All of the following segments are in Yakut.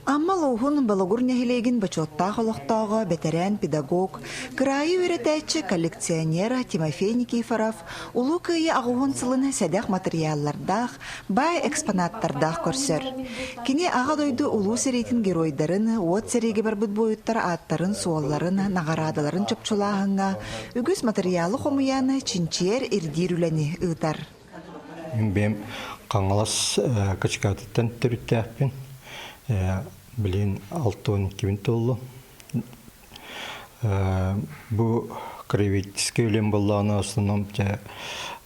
Амма улууһун Болугур нэһилиэгин бочуоттаах олохтооҕо, бэтэрээн-педагог, кыраайы үөрэтээччи, коллекционер Тимофей Никифоров Улуу Кыайыы аҕыһын сылын сэдэх матырыйааллардаах, баай экспонаттардаах көрсөр. Кини Аҕа дойду Улуу сэриитин геройдарын, уот сэриигэ барбыт буойуттар ааттарын-суолларын, наҕараадаларын чопчулааһыҥҥа үгүс матырыйаалы хомуйан, чинчийэр, ирдиир үлэни ыытар. Мин бэйэм Хаҥалас Качкаатыттан төрүттээхпин. Билигин 62-бин туоллум. Бу краеведческай үлэм буоллаҕына основном дьэ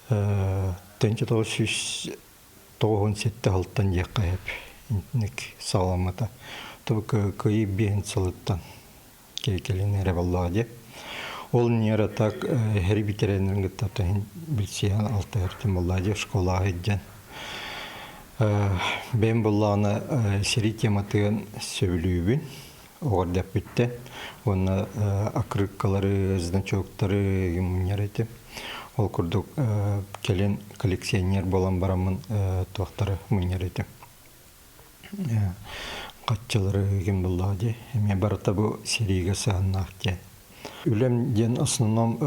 1997 сылтан диэххэ сөп. Инник саҕаламмыта. Тобу кыайыы биэһин сылыттан кэлин эрэ буоллаҕа дии. Ол ньиэрэ так эһэри бүтэрэннэрин кытта иһин билсиһэн алтыһар буоллаҕа дии школаҕа сылдьан. Бэйэм буоллаҕына сэрии тематыгын сөбүлүүбүн оҕордэппиттэн уонна аккырыыккалары, значоктары мунньар этим. Ол курдук кэлин коллекционер буолан бараммын туохтары мунньар этим. Хаччылары ким буллаҕа дии. Эмиэ барыта бу сэриигэ сыһаннаах диэн. Үлэм диэн основном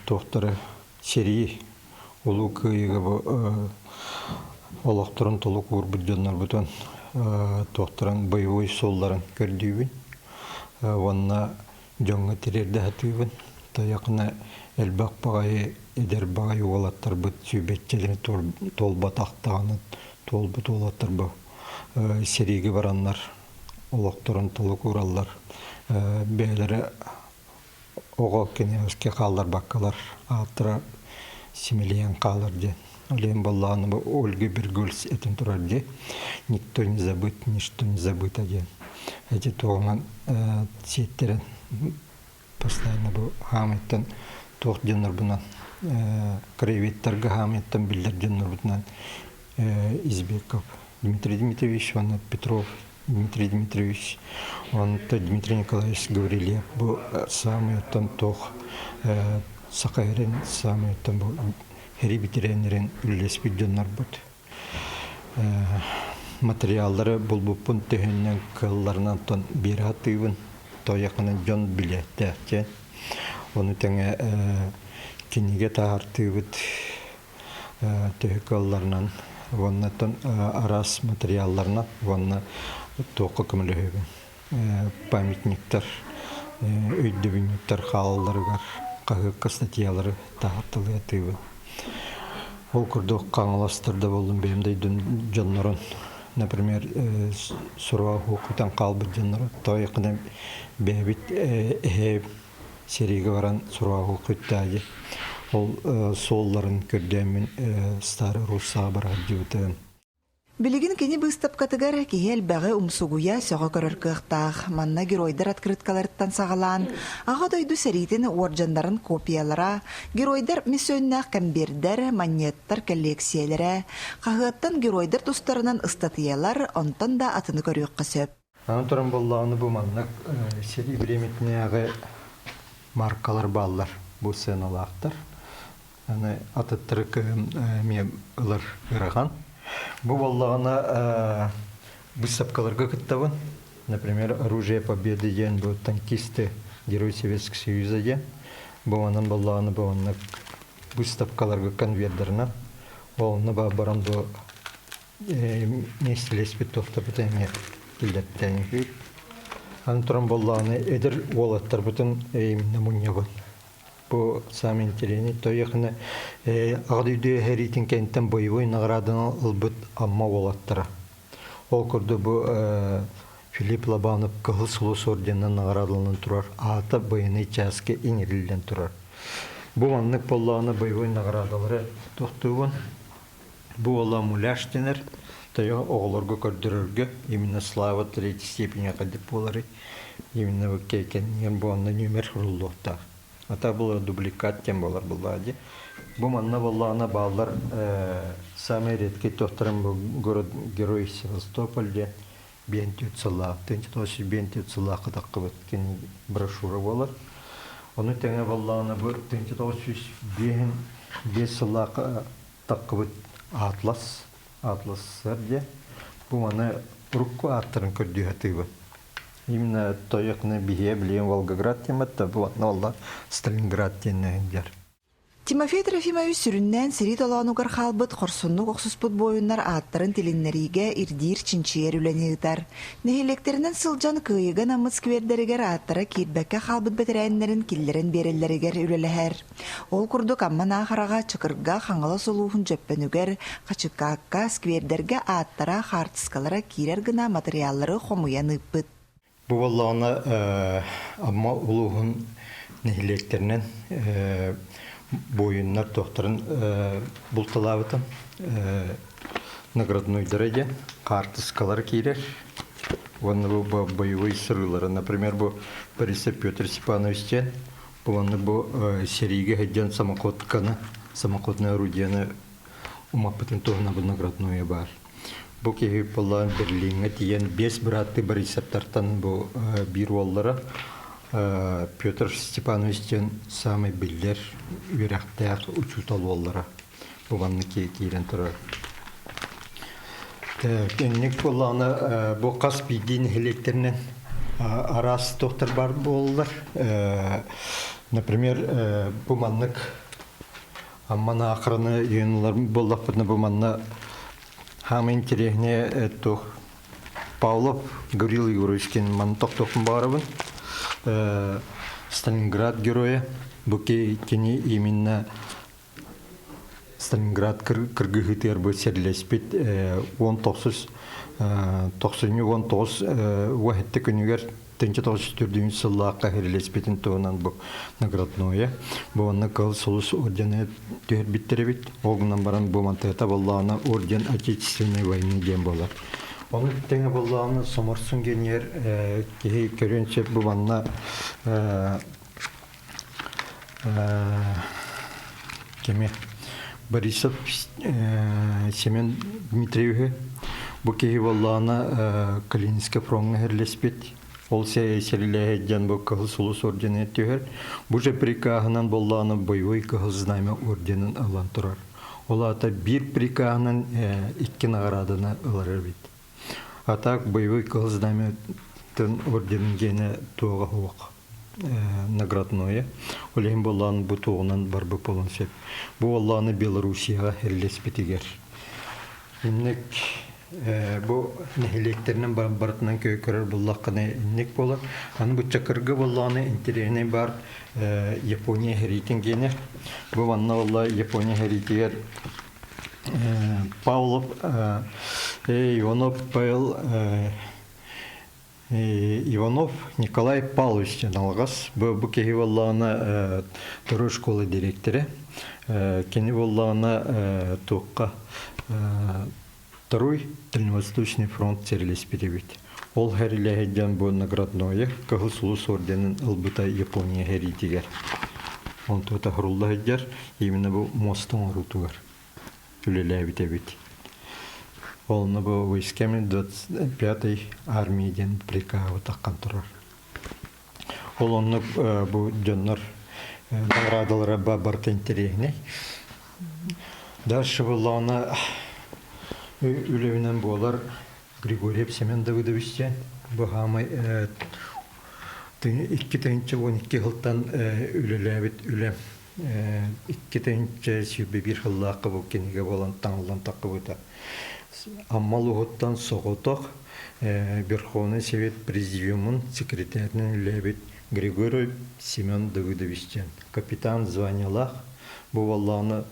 туохтары сэрии Улуу Кыайыыга бу олохторун толук уурбут дьоннорбутун туохтарын боевой суолларын көрдүүбүн уонна дьоҥҥо тириэрдэ сатыыбын. Тайахына элбэх баҕайы эдэр баҕайы уолаттарбыт сүүбэччэлэри туолбатахтаҕына туолбут уолаттар бу сэриигэ бараннар олохторун толук уураллар. Бэйэлэрэ оҕо киниэскэ хаалларбаккалар ааттара симэлийэн хаалар диэн. Олен буоллаҕына бу Ольга Бергольц этин турар дии. Никто не забыт, ничто не забыто диэн. Эти туоҕунан сиэттэрэн постоянно бу хаамыттан туох дьоннорбунан краеведтарга хаамыттан биллэр дьоннорбутунан Избеков Дмитрий Дмитриевич уонна Петров Дмитрий Дмитриевич, онто Дмитрий Николаевич Гаврильев бу саамай оттон туох саха эрин саамай оттон бу хери битерэннэрин үллэспит дьоннорбут материаллары булбуппун төһөннөн кыалларынан тон биэрэ сатыыбын тойахынан дьон билиэхтээх диэн ону тэҥэ кинигэ таһаартыыбыт төһө кыалларынан уонна араас материалларынан уонна туохха көмөлөһөбүн памятниктар өйдөбүнньүктэр хаалалларыгар хаһыакка статьялары таһаарталыатыыбын. Ол курдук хаҥаластар да буоллун бэйэм дойдум дьоннорун например суруга уһуктан хаалбыт дьоннору тоойукунан бэйэбит эһээ сэриигэ баран суруга уһуктаайы ол суолларын көрдөөммүн Старый Руссаҕа барар дьыбытым. Билигин кини быыстапкатыгар киһи элбэҕи умсугуйа, сөҕө көрөр кыахтаах. Манна геройдар открыткаларыттан саҕалаан, Аҕа дойду сэриитин уордьаннарын копиялара, геройдар миссионнаах кэмбиэрдэр, манньыаттар кэллиэксийэлэрэ, хаһыаттан геройдар тустарынан ыстатыйалар, онтон да атыны көрүөххэ сөп. Аны туран буоллаҕына бу маннык сэрии бириэмэтинээҕи маркалар бааллар, бу сыаналаахтар. Аны атыттары кыһын эмиэ ылар ыарахан. Бу буоллаҕына быыстапкаларга кыттабын. Например, «Оружие Победы» диэн бу танкисты Герой Советского Союза диэн. Бу онон буоллаҕына бу оннук быыстапкаларга конвейердарынан. Онно баран бу миэстэлэспит туохтарбытын эмиэ киллэртээн үһү. Аны туран буоллаҕына эдэр уолаттарбытын именно мунньабын. Бу самый интересный тойохына Аҕа дойду эһэриитин кэнниттэн боевой награданы ылбыт Амма уолаттара. Ол курдук бу Филипп Лобанов Кыһыл Сулус орденынан наҕараадаланан турар, аата байыаннай чааска иҥэриллэн турар. Бу маннык буоллаҕына боевой наҕараадалары тохтуубун. Бу уола муляж дэнэр, тойо оҕолорго көрдөрөргө именно слава третьей степени хайдах буоларый, именно бу кэннигэн бу онно нүөмэр суруллуохтаах. Ата буолар дубликат диэн буолар буллаа дии. Бу манна буоллаҕына бааллар самый редкий туохтарын бу город герой Севастополь диэн биэнтүүт сыллаах, 1905 сыллаахха таххыбыт кини брошюра буолар. Ону тэҥэ буоллаҕына бу 1905 сыллаахха таххыбыт атлас, атлассар диэн. Бу маны Урукку ааттарын көрдүү сатыыбын. Именно тойокны биһиэ билигин Волгоград диэн батта, бу онно Сталинград диэн диэр. Тимофей Трофимович сүрүннээн сэрии толоонугар хаалбыт хорсуннук охсуспут буойуннар ааттарын тилиннэриигэ ирдиир-чинчийэр үлэни ыытар. Нэһилиэктэринэн сылдьан Кыайыыга анаммыт сквердэригэр ааттара киирбэккэ хаалбыт бэтэрээннэрин киллэрэн биэрэллэригэр үлэлэһэр. Ол курдук Амма Наахараҕа, Чакырга, Хаҥалас улууһун Дьөппөнүгэр, Хачыкаакка, сквердэргэ ааттара, хаартыскалара киирэр гына матырыйааллары хомуйан ыыппыт. Бу буоллаҕына Амма улууһун нэһилиэктэринэн буойуннар туохтарын булталаабытым награднойдара диэн хаартыскалара киирэр уонна бу боевой сырыылара например бу Борисов Петр Степанович диэн уонна бу сэриигэ сылдьан самоходканы самоходное орудиены умаппытын туһунан бу наградное баар. Бу киһи буоллаан Берлиҥҥэ тиийэн биэс бырааттыы Борисовтартан бу биир уоллара Петр Степанович диэн саамай биллэр үөрэхтээх учуутал уоллара бу манна киирэн турар. Инник буоллаҕына бу хас биирдии нэһилиэктэринэн араас туохтар баар буолаллар. Например, бу маннык Амма Наахараны юнлар буоллахпытына бу манна хаамай интэриэһинэй туох Павлов Гаврил Егорович диэн манна тохтуохпун баҕарабын. Сталинград геройа. Бу кини именно Сталинград кыргыһыытыгар бу сэрилэспит 19 тохсунньу 19 уоһэтте күнүгэр 1904 сыллаахха сэрилэспитин туһунан бу наградное. Бу онно Кыһыл Сулус ордены түһэрбиттэр эбит. Ол гынан баран бу мантыата буоллаҕына орден Отечественной войны диэн буолар. Ону тэҥэ буоллаҕына Соморсун гениер киһи көрүөн сөп бу манна кими Борисов Семен Дмитриевиһы бу киһи буоллаҕына Калининскай фроҥҥа сэрилэспит ол сэрилэһэ диэн бу Кыһыл Сулус ордены түһэр бу же прикаһынан буоллаҕына боевой Кыһыл Знамя орденын ылан турар ол аата биир прикаһынан икки наҕарааданы ылар эбит а так боевой Кыһыл Знамятын орденын диэнэ туоҕа суох наградное. Ол иһин буоллаан бу туоҕунан барбыт буолуон сөп. Бу буоллааны Белоруссияҕа эрилэспитигэр. Инник бу нэһилиэктэринэн барытынан көрөр буллаххына инник буолар. Аны бу Чакырга буоллаҕына интэриэһинэй бар Япония хэриитин гиэнэ. Бу манна буолла Япония хэриитигэр Павлов Иванов Павел Иванов Николай Павлович диэн алҕас. Бу киһи буоллаҕына второй школа директора. Кини буоллаҕына туохха Второй Дальневосточный фронт сэрилэспит эбит. Ол сэрилэһэ бу наградное Кыһыл Сулус орденын ылбыта Япония сэриитигэр. Онтуота хурулла сылдьар именно бу мост оҥоруутугар. үлэлээбит эбит. Онно бу войсками 25-й армии диэн прикаһы таххан турар. Ол оннук бу дьоннор наградалара барыта интэриэһинэй. Дальше буоллаҕына үлэбинэн буолар Григорьев Семен Давыдович диэн бу хаамай 2012 сылтан үлэлээбит үлэм 2021 сыллаахха бу кинигэ буолан таҥыллан таххыбыта. Амма улууһуттан соҕотох Верховный Совет Президиумун секретарынан үлэлээбит Григорий Семен Давыдович диэн капитан званиелаах бу буоллаҕына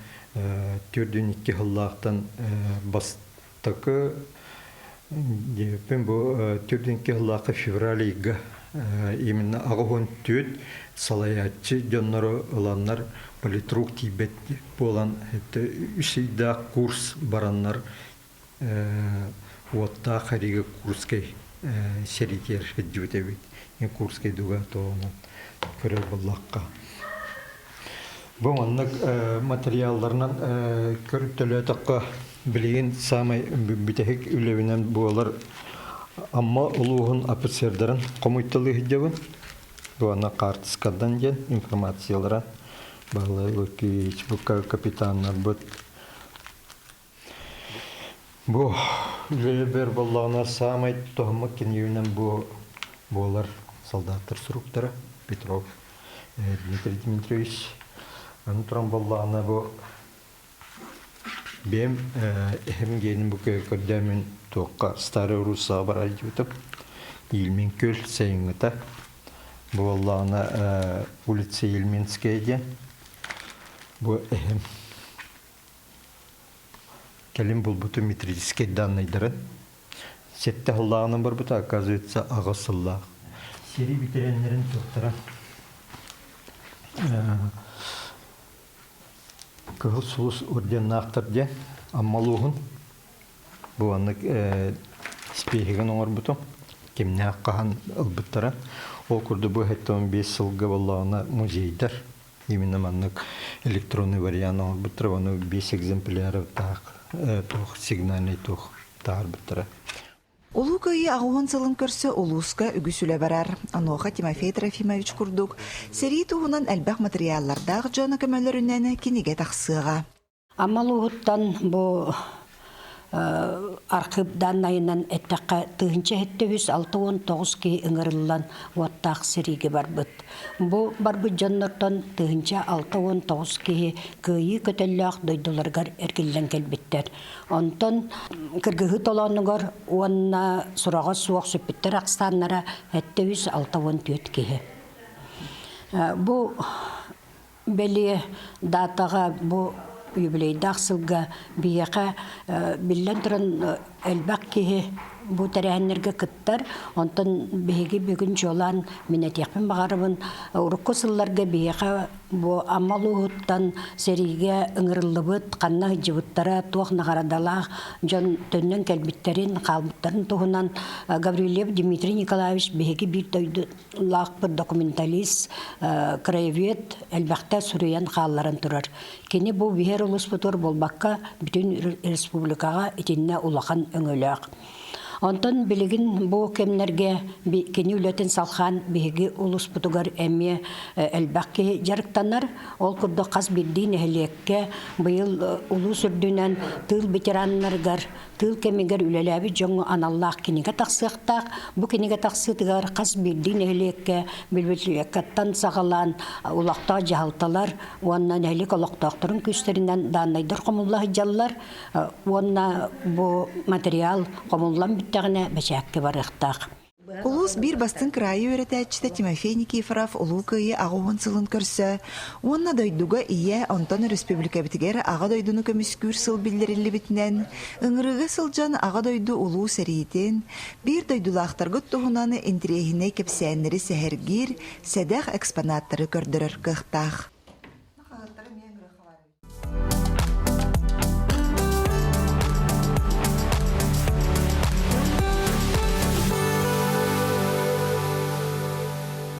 42 сыллаахтан бастакы диэбиппин бу 42 сыллаахха февраль ыйга именно 84 салайааччы дьоннору ыланнар политрук тиийбэт буолан үс ыйдаах курс бараннар уоттаах хэриигэ Курскай сэриитигэр сылдьыбыт эбит. Курскай дуга туһунан көрөр буоллахха. Бу маннык материалларынан көрүттэлөөтөххө билигин саамай бүтэһик үлэбинэн буолар Амма улууһун офицердарын хомуйталыы сылдьабын. Уонна хаартыскадан диэн информациялара Баһылай Лукич, бу капитаннарбыт. Бу үлэлэрбэр буоллаҕына саамай туһаммыт кинигинэн бу буолар солдаттар суруктара Петров Дмитрий Дмитриевич. Аны туран буоллаҕына бу бэйэм эһэм гиэнин бу көрдөөмүн туохха Старая Руссаҕа барар дьыбытым. Ильмин күөл сайыҥҥыта. Бу буоллаҕына улица Ильминская диэн. Бу эһэм Кэлин булбутум метрическэй даннайдарын. Сэттэ сыллааҕынан барбыта, оказывается, аҕыс сыллаах. Сэрии бэтэрээннэрин туохтара Кыһыл Сулус орденнаахтар диэн Амма улууһун бу маннык спиэһигин оҥорбутум. Кимнээх хаһан ылбыттара. Ол курдук бу 75 сылга буоллаҕына музейдар Именно маннык электронный вариант оҥорбуттара, ону биэс экземплярдаах туох сигнальный туох таһаарбыттара. Улуу Кыайыы аҕыс сылын көрсө улууска үгүс үлэ барар. Онуоха Тимофей Трофимович курдук сэрии туһунан элбэх матырыйааллардаах дьоно көмөлөрүнэн кинигэ тахсыаҕа. Амма улууһуттан бу архыып дааннайынан эттэххэ, 1769 киһи ыҥырыллан уоттаах сэриигэ барбыт. Бу барбыт дьоннортон 1069 киһи кыайыы көтөллөөх дойдуларыгар эргиллэн кэлбиттэр. Онтон кыргыһыы толоонугар уонна сураҕа суох сүппүттэр ахсааннара 764 киһи. Бу Бэлиэ даатаҕа бу юбилейдаах сылга биһиэхэ биллэн туран элбэх киһи бу тэрээһиннэргэ кыттар. Онтон биһиги бүгүн чуолаан мин этиэхпин баҕарабын, урукку сылларга биһиэхэ бу Амма улууһуттан сэриигэ ыҥырыллыбыт, ханна сылдьыбыттара, туох наҕараадалаах дьон төннөн кэлбиттэрин, хаалбыттарын туһунан Гаврильев Дмитрий Николаевич биһиги биир дойду лаахпыт документалист, краевед элбэхтэ суруйан хаалларан турар. Кини бу биһэр улууспутугар буолбакка, бүтүн республикаҕа итиннэ улахан өҥөлөөх. Онтон билигин бу кэмнэргэ кини үлэтин салхаан биһиги улууспутугар эмиэ элбэх киһи дьарыктанар. Ол курдук хас биирдии нэһилиэккэ быйыл улуус үрдүнэн тыыл ветераннарыгар Тыыл кэмигэр үлэлээбит дьоҥҥо аналлаах кинигэ тахсыахтаах. Бу кинигэ тахсыытыгар хас биирдии нэһилиэккэ библиотекаттан саҕалаан олохтоох дьаһалталар уонна нэһилиэк олохтоохторун күүстэринэн дааннайдар хомулла сылдьаллар уонна бу материал хомуллан бүттэҕинэ бэчээккэ барыахтаах. Улуус биир бастыҥ кыраайы үөрэтээччитэ Тимофей Никифоров Улуу Кыайыы 80 сылын көрсө уонна дойдуга Ийэ, онтон өрөспүүбүлүкэбитигэр Аҕа дойдуну көмүскүүр сыл биллэриллибитинэн, ыҥырыыга сылдьан Аҕа дойду улуу сэриитин, биир дойдулаахтаргыт туһунан интэриэһинэй кэпсээннэри сэһэргиир, сэдэх экспонаттары көрдөрөр кыахтаах.